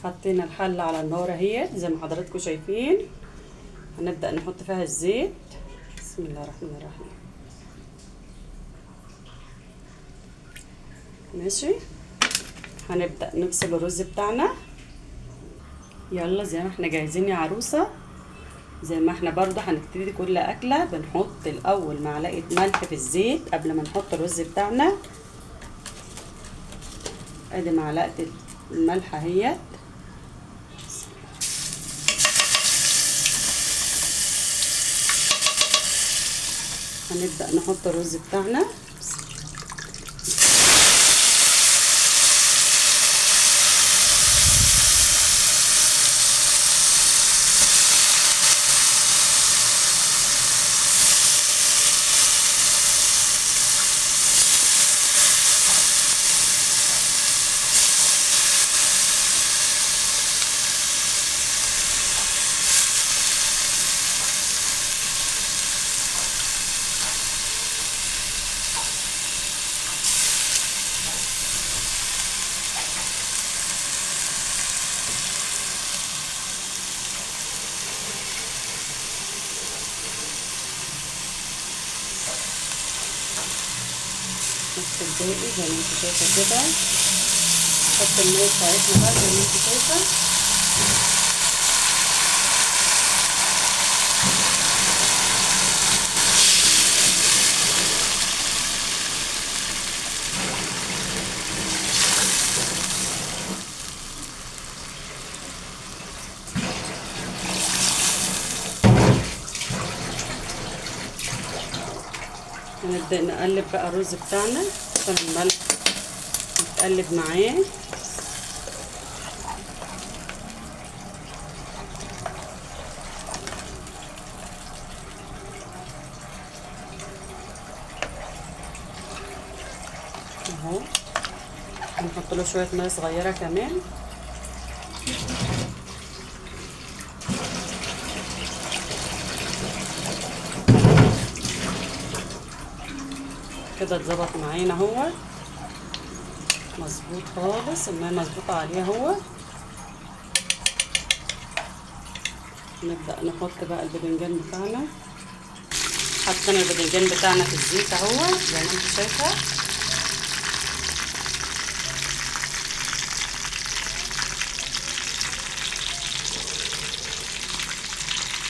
حطينا الحلة على النار اهي زي ما حضراتكم شايفين. هنبدأ نحط فيها الزيت. بسم الله الرحمن الرحيم. ماشي، هنبدأ نفصل الرز بتاعنا. يلا زي ما احنا جاهزين يا عروسة، زي ما احنا برضو هنبتدي كل أكلة بنحط الأول معلقة ملح في الزيت قبل ما نحط الرز بتاعنا. ادي معلقة الملح اهيت. هنبدأ نحط الرز بتاعنا. نفس الباقي زي ما انت شايفه كده. نحط المية بتاعتنا بقى زي ما انت شايفه. هنبدأ نقلب بقى الرز بتاعنا عشان الملح يتقلب معاه. اهو هنحط له شوية مية صغيرة كمان. كده اتظبط معانا اهو، مظبوط خالص، المية مظبوطة عليه اهو. نبدا نحط بقى الباذنجان بتاعنا. حطينا الباذنجان بتاعنا في الزيت اهو زي ما انت شايفه.